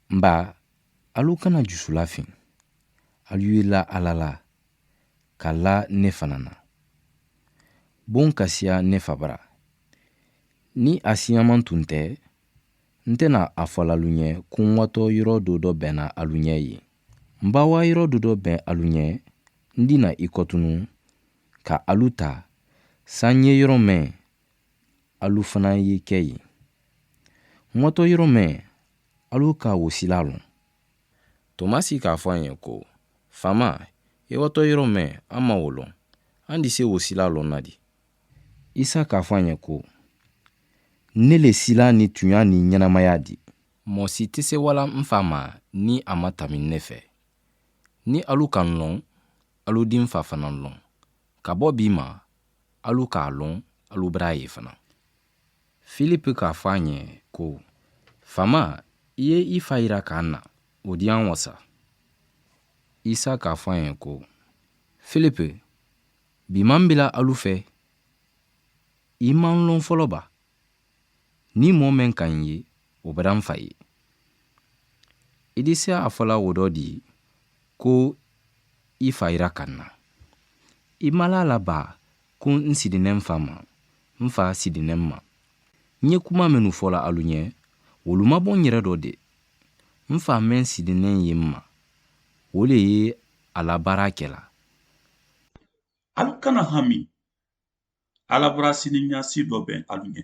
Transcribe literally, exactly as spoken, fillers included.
N baa, alu kana jusu lafiŋ. Alu ye la alla la, ka la ne fanaa na. Boŋ ka siya ne fa bara. Niŋ a siyaŋ maŋ tuntee, n te na a fo la alu ñe kuŋ wato yoro dodo bena alu ñe ye. N baa wa yoro dodo ben alu ñe, n dina i kotunu, ka alu taa, saŋ ye yoro mee alu fanaa ye ke ye. N wato yoro mee alu ka wo sila loŋ. Tomasi ka fo a ñe ko, fama, i wato yoro mee a ma wo loŋ, a ndi se wo sila loŋ na di? Isa ka fo a ñe ko, ne le sila ni tuña ni ñenamaya di. Moo si te se wala n fama ni a ma tami ne fe. Ni alu ka n loŋ, alu di n fa fanaa loŋ. Ka bo bii ma alu ka a loŋ, alu bara ye fanaa. Filipi ka fo a ñe ko, fama, i ye i fa yira ka n na, wo diyaŋ wasa. Isa ka fo a ñe ko, filipi, bii maŋ bila alu fe? I maŋ loŋ folo ba? Niŋ moo meŋ ka n ye, wo bara n fa ye. I di se a fo la wo doo di, ko i fa yira ka n na. I malaa la baa, ko n sidi ne n fa ma, n fa sidi ne n ma. N ye kuma mennu fo la alu ñe, wolu ma boŋ yere doo de. N fa meŋ sidi ne n ye n ma, wo le ye a la baara ke la. Alu kana hami. Alla bara siniŋ ñaasi doo beŋ alu ñe.